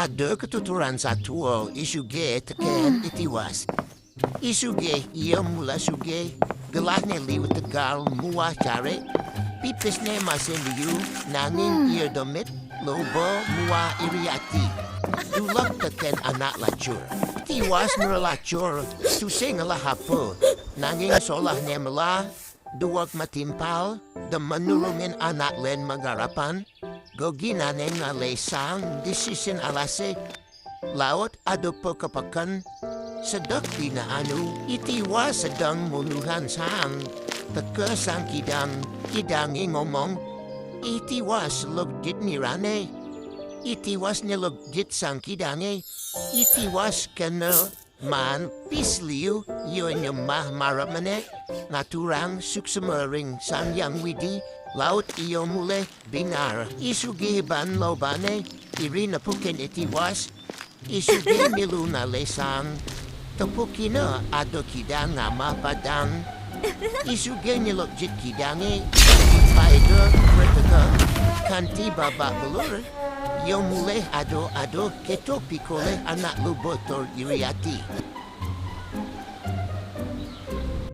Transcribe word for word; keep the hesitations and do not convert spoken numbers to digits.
Ado katuturan sa tuo isuge teken itiwas. Isuge iyo mula suge. Gelahne liu tegal mua care. Pipisne masen liu nanging iyo domit lobo mua iriati. Dulak teken anak lacur. Tiwas nura lacur. Suseng ala hapo. Nanging solah ne mela. Duwag matimpal, da manulungin anak len magarapan, gogi naneng nga lesang, disisin alase, laut ado po kapakan, sedek di na anu, itiwas sedang muluhan sang, teka sang kidang, kidange ngomong, itiwas log dit nirane, itiwas ne log dit sang kidange, itiwas kena, Man, pisliu, iyo nyemah maramane, ngaturang suksema ring Sang Yang Widi, laut iyo mule, bingar, isuge ban lobane, iri nepuken itiwas, isuge milu na lesang, tepukina ado kidang ngamah padang, isuge nyelok jit kidange, paega, retega, kanti babak belur, iyo mule ado-ado, keto pikole anak lubotor iriati.